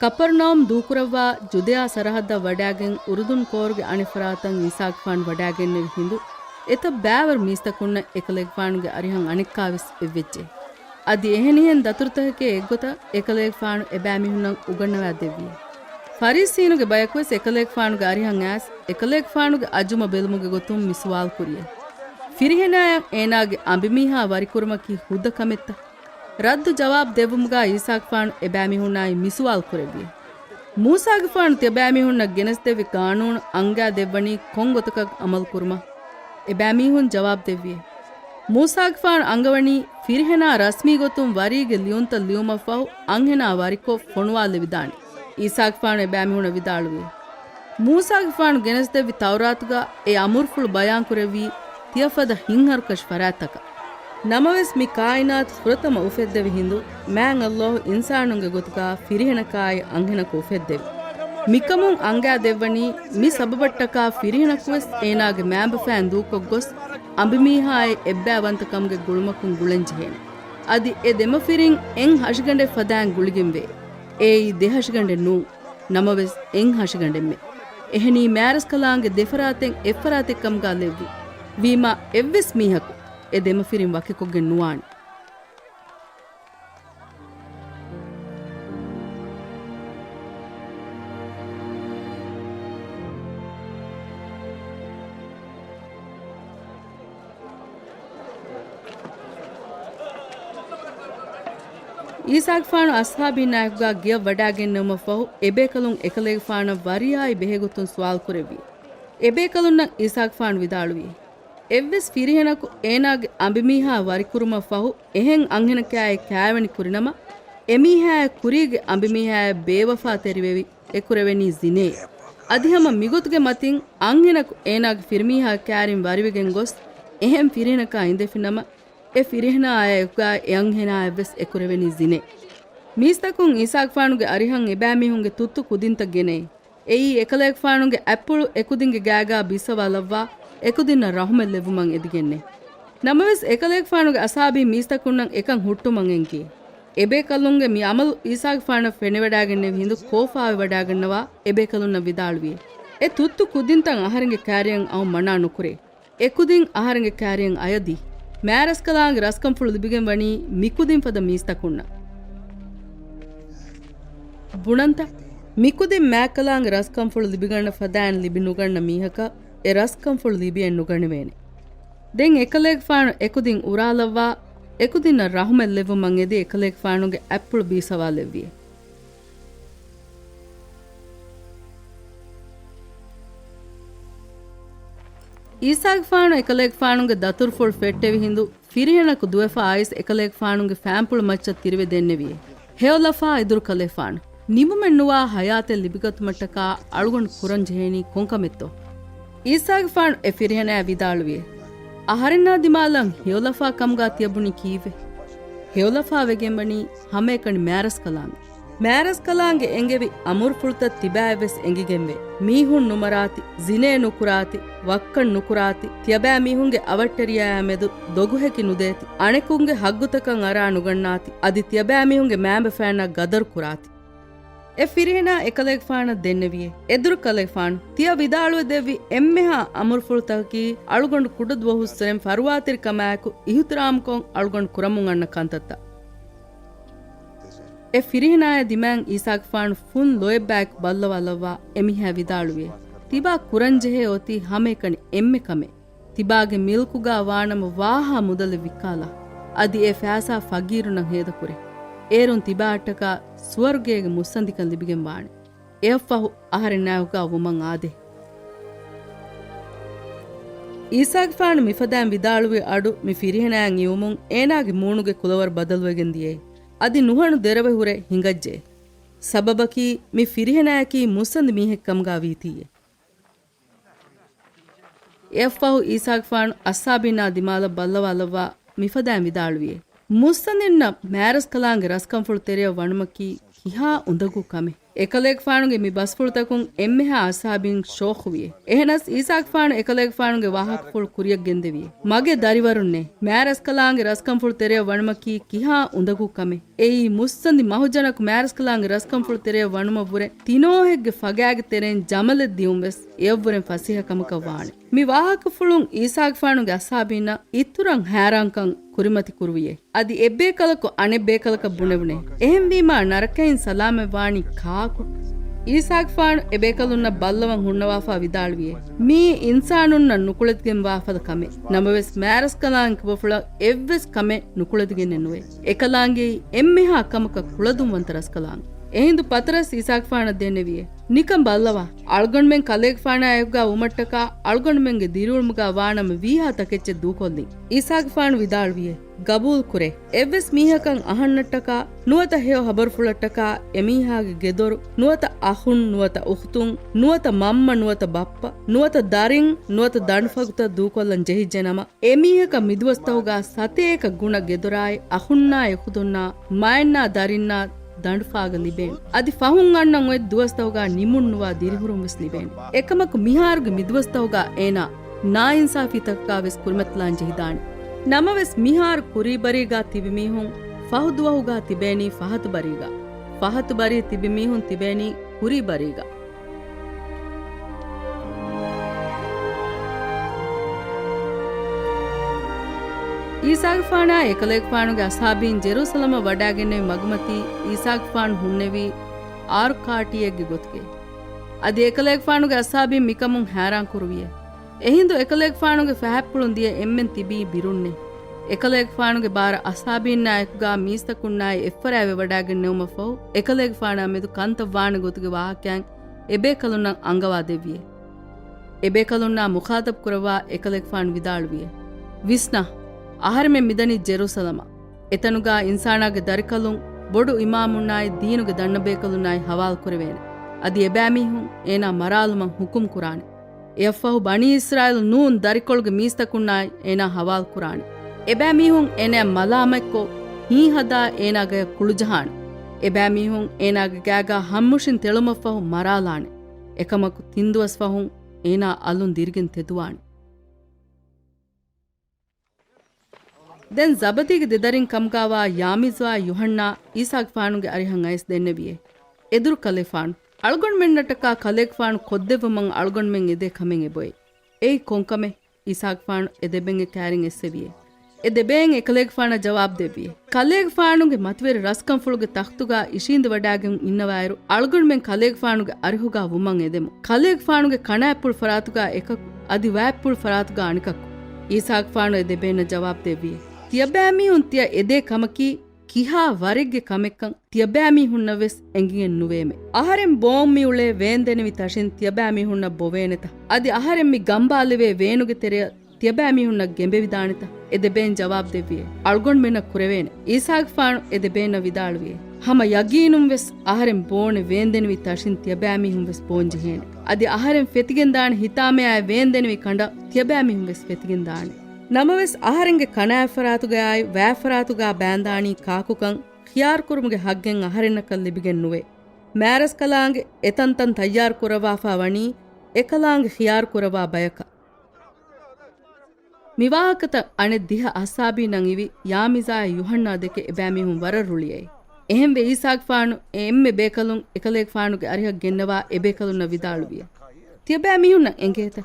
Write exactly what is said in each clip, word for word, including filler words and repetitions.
ކަޕަރްނައުމް ދޫކުރައްވާ ޖުދެޔާ ސަރަހައްދަށް ވަޑާގެން އުރުދުން ކޯރުގެ އަނެއް ފަރާތަށް އީސާގެފާނު ވަޑާގެންނެވި ހިނދު، އެތައް ބައިވަރު މީސްތަކުންނަށް އެކަލޭގެފާނުގެ އަރިހަށް އަނެއްކާވެސް އެއްވެއްޖެ. އަދި އެހެނިހެން ދަތުރުތަކެކޭ އެއްގޮތަށް އެކަލޭގެފާނު އެބައިމީހުންނަށް އުގަންނަވާ ދެއްވި. ފަރީސީނުގެ ބަޔަކުވެސް އެކަލޭގެފާނުގެ އަރިހަށް އައިސް، އެކަލޭގެފާނުގެ އަޒުމަ ބެލުމުގެ ގޮތުން މި ސުވާލު ކުރިއެވެ. ފިރިހެނާޔަށް އޭނާގެ އަނބިމީހާ ވަރިކުރުމަކީ ހުއްދަ ކަމެއްތަ؟ ރައްދު ޖަވާބު ދެއްވުމުގަ އީސާގެފާނު އެބައިމީހުންނާއި މިސުވާލު ކުރެއްވި. މޫސާގެފާނު ތިޔަބައިމީހުންނަށް ގެނެސްދެއްވި ގާނޫނު އަންގާދެއްވަނީ ކޮން ގޮތަކަށް އަމަލު ކުރުމަށް؟ އެބައިމީހުން ޖަވާބު ދެއްވި. މޫސާގެފާނު އަންގަވަނީ ފިރިހެނާ ރަސްމީ ގޮތުން ވަރީގެ ލިޔުންތައް ލިޔުމަށްފަހު އަންހެނާ ވަރިކޮށް ފޮނުވާލެވިދާނެ. އީސާގެފާނު އެބައިމީހުންނަށް ވިދާޅުވި. މޫސާގެފާނު ގެނެސްދެއްވި ތައުރާތުގަ އެ އަމުރުފުޅު ބަޔާންކުރެއްވީ ތިޔަފަދަ ހިތްހަރުކަށި ފަރާތްތަކަށް. ނަމަވެސް މި ކާއިނާތު ފުރަތަމަ އުފެއްދެވި ހިނދު، މާތް ﷲ އިންސާނުންގެ ގޮތުގަ ފިރިހެނަކާއި އަންހެނަކު އުފެއްދެވި. މިކަމުން އަންގާދެއްވަނީ، މި ސަބަބަށްޓަކާ ފިރިހެނަކުވެސް އޭނާގެ މާބަފައިން ދޫކޮށްގޮސް، އަނބިމީހާއެއް އެއްބައިވަންތަކަމުގެ ގުޅުމަކުން ގުޅަންޖެހޭނެ. އަދި އެ ދެމަފިރިން އެއް ހަށިގަނޑެއް ފަދައިން ގުޅިގެންވޭ. އެއީ ދެ ހަށިގަނޑެއް ނޫން. ނަމަވެސް އެއް ހަށިގަނޑެއްމެ. އެހެނީ މާރަސްކަލާނގެ ދެފަރާތެއް އެއްފަރާތެއްކަމުގަ ލެއްވި. ވީމާ އެއްވެސް މީހަކު އެ ދެމަފިރިން ވަކިކޮށްގެން ނުވާނެ. އީސާގެފާނު އަޞްޙާބީންނާއެކުގަ ގެޔަށް ވަޑާގެންނެވުމަށްފަހު، އެބޭކަލުން އެކަލޭގެފާނަށް ވަރިޔާއި ބެހޭގޮތުން ސުވާލު ކުރެއްވި. އެބޭކަލުންނަށް އީސާގެފާނު ވިދާޅުވި، އެއްވެސް ފިރިހެނަކު އޭނާގެ އަނބިމީހާ ވަރިކުރުމަށްފަހު، އެހެން އަންހެނަކާއެއް ކާވެނި ކުރިނަމަ، އެމީހާއަށް ކުރީގެ އަނބިމީހާއަށް ބޭވަފާތެރިވެވި، އެކުރެވެނީ ޒިނޭ. އަދި ހަމަ މިގޮތުގެ މަތިން އަންހެނަކު އޭނާގެ ފިރިމީހާ ކާރިން ވަރިވެގެން ގޮސް، އެހެން ފިރިހެނަކާ އިނދެފިނަމަ، އެ ފިރިހެނާއާއެކުގަ އެ އަންހެނާއަށްވެސް އެކުރެވެނީ ޒިނޭ. މީސްތަކުން އީސާގެފާނުގެ އަރިހަށް އެބައިމީހުންގެ ތުއްތު ކުދިންތައް ގެނައީ. އެއީ އެކަލޭގެފާނުގެ އަތްޕުޅު އެކުދިންގެ ގާގާ ބިއްސަވާލައްވާ، އެކުދިންނަށް ރަހުމަތް ލެއްވުމަށް އެދިގެންނޭ. ނަމަވެސް، އެކަލޭގެފާނުގެ އަޞްޙާބީ މީސްތަކުންނަށް އެކަން ހުއްޓުމަށް އެންގި. އެބޭކަލުންގެ މި އަމަލު އީސާގެފާނަށް ފެނިވަޑާގެންނެވި ހިނދު ކޯފާވެވަޑާގަންނަވާ، އެބޭކަލުންނަށް ވިދާޅުވި، އެ ތުއްތު ކުދިންތައް އަހަރެންގެ ކާރިއަށް އައުން މަނާ ނުކުރޭ. އެކުދިން އަހަރެންގެ ކާރިއަށް އަޔަދީ. މާރަސްކަލާނގެ ރަސްކަންފުޅު ލިބިގެން ވަނީ މިކުދިން ފަދަ މީސްތަކުންނަށް. ބުނަންތަ؟ މިކުދިން މާތްކަލާނގެ ރަސްކަންފުޅު ލިބިގަންނަ ފަދައިން ލިބި ނުގަންނަ މީހަކަށް އެ ރަސްކަންފުޅު ލިބިއެއް ނުގަނެވޭނެ. ދެން އެކަލޭގެފާނު އެކުދިން އުރާލައްވާ، އެކުދިންނަށް ރަހުމަތް ލެއްވުމަށް އެދި އެކަލޭގެފާނުގެ އަތްޕުޅު ބީސަވާލެއްވި. އީސާގެފާނު އެކަލޭގެފާނުގެ ދަތުރުފުޅު ފެއްޓެވި ހިނދު، ފިރިހެނަކު ދުވެފަ އައިސް އެކަލޭގެފާނުގެ ފާންޕުޅު މައްޗަށް ތިރިވެ ދެންނެވި. ހެޔޮލަފާ އެދުރުކަލޭފާނު، ނިމުމެއް ނުވާ ހަޔާތެއް ލިބިގަތުމަށްޓަކާ އަޅުގަނޑު ކުރަން ޖެހޭނީ ކޮންކަމެއްތޯ؟ އީސާގެފާނު އެ ފިރިހެނާއަށް ވިދާޅުވި، އަހަރެންނާ ދިމާލަށް ހެޔޮލަފާ ކަމުގާ ތިޔަބުނީ ކީއްވެ؟ ހެޔޮލަފާ ވެގެންވަނީ ހަމައެކަނި މާރަސްކަލާނގެ. މާރަސްކަލާނގެ އެނގެވި އަމުރުފުޅުތައް ތިބާއަށްވެސް އެނގިގެންވޭ. މީހުން ނުމަރާތި، ޒިނޭ ނުކުރާތި، ވައްކަން ނުކުރާތި، ތިޔަބައިމީހުންގެ އަވަށްޓެރިޔާއާ މެދު ދޮގުހެކި ނުދޭތި، އަނެކުންގެ ހައްގުތަކަށް އަރާ ނުގަންނާތި، އަދި ތިޔަބައިމީހުންގެ މާބަފައިންނާ ގަދަރު ކުރާތި. އެ ފިރިހެނާ އެކަލޭގެފާނަށް ދެންނެވިއޭ. އެދުރުކަލޭގެފާނު ތިޔަ ވިދާޅުވެ ދެއްވި އެންމެހާ އަމުރުފުޅުތަކަކީ އަޅުގަނޑު ކުޑަދުވަހުއްސުރެން ފަރުވާތެރިކަމާއެކު އިހުތިރާމްކޮށް އަޅުގަނޑު ކުރަމުން އަންނަ ކަންތައްތައް. އެ ފިރިހެނާއާ ދިމާއިން އީސާގެފާނު ފުން ލޯތްބާއެކު ބައްލަވާލައްވާ އެމީހާ ވިދާޅުވި، ތިބާ ކުރަންޖެހޭ އޮތީ ހަމައެކަނި އެންމެ ކަމެއް. ތިބާގެ މިލްކުގާ ވާނަމަ ވާހާ މުދަލެއް ވިއްކާލާ. އަދި އެ ފައިސާ ފަގީރުންނަށް ހޭދަކުރޭ. އޭރުން ތިބާއަށްޓަކާ ސުވަރުގޭގެ މުއްސަނދިކަން ލިބިގެން ވާނެ. އެއަށްފަހު އަހަރެންނާއެކުގާ ވުމަށް އާދޭ. އީސާގެފާނު މިފަދައިން ވިދާޅުވި އަޑު މި ފިރިހެނާއަށް އިވުމުން އޭނާގެ މޫނުގެ ކުލަވަރު ބަދަލުވެގެން ދިޔައީ. އަދި ނުހަނު ދެރަވެ ހުރެ ހިނގައްޖެ. ސަބަބަކީ މި ފިރިހެނާއަކީ މުއްސަނދި މީހެއް ކަމުގާ ވީތީއޭ. އެއަށްފަހު އީސާގެފާނު އަޞްޙާބީންނާ ދިމާލަށް ބައްލަވާލައްވާ މިފަދައިން ވިދާޅުވިއޭ. މުއްސަނދިންނަށް މާރަސްކަލާނގެ ރަސްކަންފުޅު ތެރެއަށް ވަނުމަކީ ކިހާ އުނދަގޫ ކަމެއް؟ އެކަލޭގެފާނުގެ މި ބަސްފުޅުތަކުން އެންމެހާ އަޞްޙާބީން ޝޯކުވިއޭ. އެހެނަސް އީސާގެފާނު އެކަލޭގެފާނުގެ ވާހަކަފުޅު ކުރިޔަށް ގެންދެވިއޭ. މަގޭ ދަރިވަރުންނޭ! މާރަސްކަލާނގެ ރަސްކަންފުޅު ތެރެއަށް ވަނުމަކީ ކިހާ އުނދަގޫ ކަމެއް؟ އެއީ މުއްސަނދި މަހުޖަނަކު މާރަސްކަލާނގެ ރަސްކަންފުޅު ތެރެއަށް ވަނުމަށްވުރެ ތިނޯހެއްގެ ފަގާގެ ތެރެއިން ޖަމަލެއް ދިއުން ވެސް އެޔަށްވުރެން ފަސޭހަ ކަމަކަށް ވާނެ. މި ވާހަކަފުޅުން އީސާގެފާނުގެ އަޞްޙާބީންނަށް އިތުރަށް ހައިރާންކަން ކުރިމަތި ކުރުވިއޭ. އަދި އެއްބޭކަލަކު އަނެއްބޭކަލަކަށް ބުނެވުނޭ. އެހެންވީމާ ނަރަކައިން ސަލާމަތްވާނީ ކާކު؟ އީސާގެފާނު އެބޭކަލުންނަށް ބައްލަވަން ހުންނަވާފާ ވިދާޅުވިއޭ. މިއީ އިންސާނުންނަށް ނުކުޅެދިގެން ވާފަދަ ކަމެއް. ނަމަވެސް މާރަސްކަލާނގެ ކިބަފުޅަށް އެއްވެސް ކަމެއް ނުކުޅެދިގެންނެއް ނުވޭ. އެކަލާނގެއީ އެންމެހާ ކަމަކަށް ކުޅަދުންވަންތަ ރަސްކަލާނގެ. އެހިނދު ޕަތަރަސް އީސާގެފާނަށް ދެންނެވިއޭ. ނިކަން ބައްލަވާ. އަޅުގަނޑުމެން ކަލޭގެފާނާއެކުގާ ވުމަށްޓަކާ އަޅުގަނޑުމެންގެ ދިރިއުޅުމުގާ ވާނަމަ ވީހާ ތަކެއްޗެއް ދޫކޮށްލިން. އީސާގެފާނު ވިދާޅުވިއޭ. ގަބޫލުކުރޭ. އެއްވެސް މީހަކަށް އަހަންނަށްޓަކާ، ނުވަތަ ހެޔޮ ހަބަރުފުޅަށްޓަކާ އެމީހާގެ ގެދޮރު، ނުވަތަ އަޚުން، ނުވަތަ އުޚްތުން، ނުވަތަ މަންމަ، ނުވަތަ ބައްޕަ، ނުވަތަ ދަރިން، ނުވަތަ ދަނޑުފަގުތައް ދޫކޮށްލަން ޖެހިއްޖެނަމަ، އެމީހަކަށް މިދުވަސްތަހުގާ ސަތޭކަ ގުނަ ގެދޮރާއި އަޚުންނާ އުޚްތުންނާ މައެއްނާ ދަރިންނާ ދަނޑުފާގަ ލިބޭނެ. އަދި ފަހުން އަންނަން އޮތް ދުވަސްތަހުގާ ނިމުން ނުވާ ދިރިހުރުން ވެސް ލިބޭނެ. އެކަމަކު މިހާރުގެ މިދުވަސްތަހުގާ އޭނާ ނާއިންސާފީތަކަކާ ވެސް ކުރިމަތިލާން ޖެހިދާނެ. ނަމަވެސް މިހާރު ކުރީބަރީގާ ތިބި މީހުން ފަހު ދުވަހުގާ ތިބޭނީ ފަހަތު ބަރީގަ. ފަހަތު ބަރީ ތިބި މީހުން ތިބޭނީ ކުރީބަރީގަ. އީސާގެފާނާ އެކަލޭގެފާނުގެ އަޞްޙާބީން ޖެރޫސަލަމަށް ވަޑާގެންނެވި މަގުމަތީ އީސާގެފާނު ހުންނެވީ އާރު ކާޓީއެއްގެ ގޮތުގައި. އަދި އެކަލޭގެފާނުގެ އަޞްޙާބީން މިކަމުން ހައިރާން ކުރުވިއޭ. އެހިނދު އެކަލޭގެފާނުގެ ފަހަތްޕުޅުން ދިޔަ އެންމެން ތިބީ ބިރުންނޭ. އެކަލޭގެފާނުގެ ބާރަށް އަޞްޙާބީންނާއެކުގާ މީސްތަކުންނާއި އެއްފަރާތްވެ ވަޑާގެންނެވުމަށްފަހު، އެކަލޭގެފާނާ މެދު ކަންތައް ވާނެ ގޮތުގެ ވާހަކައިން އެބޭކަލުންނަށް އަންގަވާ ދެއްވިއޭ. އެބޭކަލުންނާ މުޚާޠަބު ކުރައްވާ އެކަލޭގެފާނު ވިދާޅުވިއޭ. ވިސްނާ، އަހަރެމެން މިދަނީ ޖެރޫސަލަމަށް. އެތަނުގާ އިންސާނާގެ ދަރިކަލުން ބޮޑު އިމާމުންނާއި ދީނުގެ ދަންނަބޭކަލުންނާއި ހަވާލު ކުރެވޭނެ. އަދި އެބައިމީހުން އޭނާ މަރާލުމަށް ހުކުމް ކުރާނެ. އެއަށްފަހު ބަނީ އިސްރާއީލު ނޫން ދަރިކޮޅުގެ މީސްތަކުންނާއި އޭނާ ހަވާލު ކުރާނެ. އެބައިމީހުން އޭނާ މަލާމަތްކޮށް، ހީނހަދާ އޭނާ ގަޔަށް ކުޅުޖަހާނެ. އެބައިމީހުން އޭނާގެ ގާގާ ހައްމުށިން ތެޅުމަށްފަހު މަރާލާނެ. އެކަމަކު ތިން ދުވަސް ފަހުން އޭނާ އަލުން ދިރިގެން ތެދުވާނެ. ދެން ޒަބަދީގެ ދެދަރިން ކަމުގާވާ ޔާމީޒުއާ ޔޫޙަންނާ އީސާގެފާނުގެ އަރިހަށް އައިސް ދެންނެވިއޭ. އެދުރުކަލޭފާނު، އަޅުގަނޑުމެންނަށްޓަކާ ކަލޭގެފާނު ކޮށްދެއްވުމަށް އަޅުގަނޑުމެން އެދޭ ކަމެއް އެބޮއޭ. އެއީ ކޮންކަމެއް؟ އީސާގެފާނު އެ ދެބެންގެ ކައިރިން އެއްސެވިއޭ. އެ ދެބޭން އެކަލޭގެފާނަށް ޖަވާބު ދެއްވިއޭ. ކަލޭގެފާނުގެ މަތިވެރި ރަސްކަންފުޅުގެ ތަޚްތުގާ އިށީނދެވަޑާގެން އިންނަވާއިރު، އަޅުގަނޑުމެން ކަލޭގެފާނުގެ އަރިހުގާ ވުމަށް އެދެމު. ކަލޭގެފާނުގެ ކަނާތްޕުޅު ފަރާތުގާ އެކަކު، އަދި ވާތްޕުޅު ފަރާތުގާ އަނެކަކު. އީސާގެފާނު އެ ދެބޭންނަށް ޖަވާބު ދެއްވިއޭ. ތިޔަބައިމީހުން ތިޔަ އެދޭ ކަމަކީ ކިހާ ވަރެއްގެ ކަމެއްކަން ތިޔަބައިމީހުންނަށް ވެސް އެނގިގެން ނުވޭމެ. އަހަރެން ބޯން މިއުޅޭ ވޭންދެނިވި ތަށިން ތިޔަބައިމީހުންނަށް ބޮވޭނެތަ؟ އަދި އަހަރެން މި ގަނބާލެވޭ ވޭނުގެ ތެރެއަށް ތިޔަބައިމީހުންނަށް ގެނބެވިދާނެތަ؟ އެ ދެބޭން ޖަވާބު ދެއްވިއޭ. އަޅުގަނޑުމެންނަށް ކުރެވޭނެ. އީސާގެފާނު އެ ދެބޭންނަށް ވިދާޅުވިއޭ. ހަމަ ޔަގީނުން ވެސް އަހަރެން ބޯނެ ވޭންދެނިވި ތަށިން ތިޔަބައިމީހުން ވެސް ބޯން ޖެހޭނެ. އަދި އަހަރެން ފެތިގެންދާނެ ހިތާމަޔާއި ވޭންދެނިވި ކަނޑަށް ތިޔަބައިމީހުން ވެސް ފެތިގެންދާނެ. ނަމަވެސް އަހަރެންގެ ކަނާތްފަރާތުގައާއި ވާތްފަރާތުގާ ބާންދާނީ ކާކުކަން ޚިޔާރުކުރުމުގެ ހައްގެއް އަހަރެންނަކަށް ލިބިގެން ނުވޭ. މާރަސްކަލާނގެ އެތަންތަން ތައްޔާރު ކުރައްވާފާ ވަނީ އެކަލާނގެ ޚިޔާރު ކުރައްވާ ބަޔަކަށް. މިވާހަކަތައް އަނެއް ދިހަ އަޞްޙާބީންނަށް އިވި ޔާމީޒާއި ޔޫޙަންނާ ދެކެ އެބައިމީހުން ވަރަށް ރުޅިއައި. އެހެންވެ އީސާގެފާނު އެ އެންމެ ބޭކަލުން އެކަލޭގެފާނުގެ އަރިހަށް ގެންނަވާ އެބޭކަލުންނަށް ވިދާޅުވިއޭ. ތިޔަބައިމީހުންނަށް އެނގޭތަ؟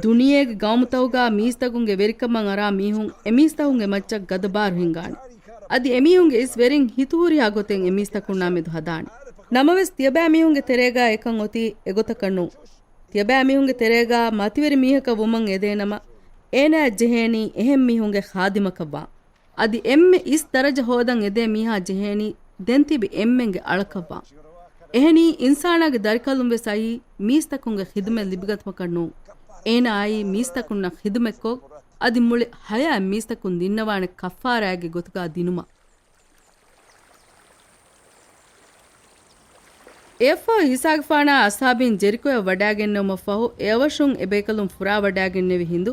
ދުނިޔޭގެ ގައުމުތަކުގާ މީސްތަކުންގެ ވެރިކަމަށް އަރާ މީހުން އެމީސްތަކުންގެ މައްޗަށް ގަދަބާރު ހިންގާނެ. އަދި އެމީހުންގެ އިސް ވެރިން ހިތުހުރިހާ ގޮތެއް އެމީސްތަކުންނާ މެދު ހަދާނެ. ނަމަވެސް ތިޔަބައިމީހުންގެ ތެރޭގާ އެކަން އޮތީ އެގޮތަކަށް ނޫން. ތިޔަބައިމީހުންގެ ތެރޭގާ މަތިވެރި މީހަކަށް ވުމަށް އެދޭނަމަ، އޭނާއަށް ޖެހޭނީ އެހެން މީހުންގެ ޚާދިމަކަށްވާން. އަދި އެންމެ އިސް ދަރަޖަ ހޯދަން އެދޭ މީހާ ޖެހޭނީ ދެން ތިބި އެންމެންގެ އަޅަކަށްވާން. އެހެނީ، އިންސާނާގެ ދަރިކަލުން ވެސް އައީ މީސްތަކުންގެ ޚިދުމަތް ލިބިގަތުމަކަށް ނޫން. އޭނާ އައީ މީސްތަކުންނަށް ޚިދުމަތްކޮށް، އަދި މުޅި ޙަޔާތް މީސްތަކުން ދިންނަވާނެ ކައްފާރާއެއްގެ ގޮތުގާ ދިނުމަށް. އެއަށްފަހު އީސާގެފާނާ އަޞްޙާބީން ޖެރިކޯއަށް ވަޑާގެންނެވުމަށްފަހު، އެއަވަށުން އެބޭކަލުން ފުރާވަޑާގެންނެވި ހިނދު،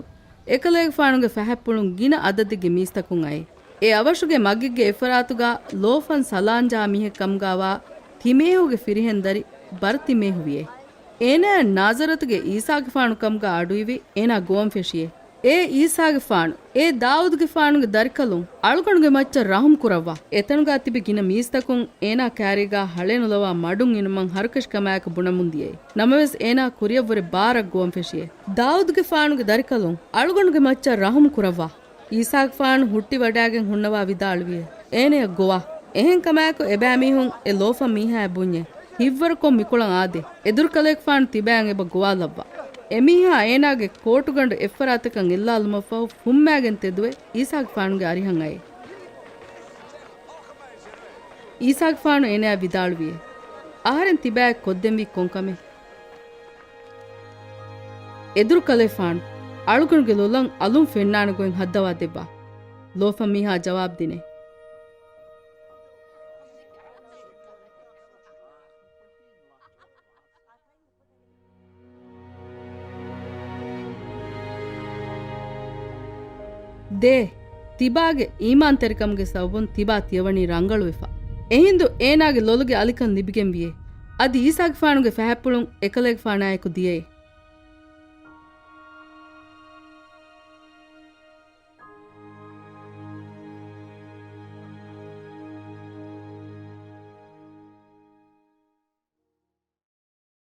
އެކަލޭގެފާނުގެ ފަހަތްޕުޅުން ގިނަ އަދަދެއްގެ މީސްތަކުން އައި. އެ އަވަށުގެ މަގެއްގެ އެފަރާތުގާ ލޯފަން ސަލާންޖާ މީހެއް ކަމުގާވާ ތިމޭހުގެ ފިރިހެން ދަރި ބަރަތިމޭހު ވިޔޭ. އޭނާއަށް ނާޒަރަތުގެ ޢީސާގެފާނު ކަމުގަ އަޑުއިވި އޭނާ ގޮވަން ފެށިޔޭ. އޭ ޢީސާގެފާނު، އޭ ދާއޫދުގެފާނުގެ ދަރިކަލުން، އަޅުގަނޑުގެ މައްޗަށް ރަޙުމް ކުރައްވާ. އެތަނުގަ ތިބި ގިނަ މީސްތަކުން އޭނާ ކައިރީގަ ހަޅޭނުލަވާ މަޑުން އިނުމަށް ހަރުކަށި ކަމާއެކު ބުނަމުން ދިޔައީ. ނަމަވެސް އޭނާ ކުރިއަށްވުރެ ބާރަށް ގޮވަން ފެށިޔޭ. ދާއޫދުގެފާނުގެ ދަރިކަލުން، އަޅުގަނޑުގެ މައްޗަށް ރަޙުމް ކުރައްވާ. ޢީސާގެފާނު ހުއްޓިވަޑައިގެން ހުންނަވާ ވިދާޅުވިޔޭ، އޭނަޔަށް ގޮވާ. އެހެންކަމާއެކު އެބައިމީހުން އެ ލޯފަން މީހާޔަށް ބުންޏޭ، ހިތްވަރުކޮށް މިކޮޅަށް އާދޭ. އެދުރުކަލޭގެފާނު ތިބާއަށް އެބަ ގޮވާލައްވާ. އެމީހާ އޭނާގެ ކޯޓުގަނޑު އެއްފަރާތަކަށް އެއްލާލުމަށްފަހު ފުއްމާގެން ތެދުވެ ޢީސާގެފާނުގެ އަރިހަށް އައޭ. ޢީސާގެފާނު އޭނާޔަށް ވިދާޅުވިޔޭ، އަހަރެން ތިބާއަށް ކޮށްދެންވީ ކޮން ކަމެއް؟ އެދުރުކަލޭފާނު، އަޅުގަނޑުގެ ލޮލަށް އަލުން ފެންނާނެ ގޮތް ހައްދަވާ ދެއްވާ. ލޯފަން މީހާ ޖަވާބު ދިނޭ. ދޭ، ތިބާގެ އީމާންތެރިކަމުގެ ސަބަބުން ތިބާ ތިޔަވަނީ ރަނގަޅުވެފަ. އެހިނދު އޭނާގެ ލޮލުގެ އަލިކަން ލިބިގެން ވިޔޭ. އަދި ޢީސާގެފާނުގެ ފަހަތްޕުޅުން އެކަލޭގެފާނާއެކު ދިޔައޭ.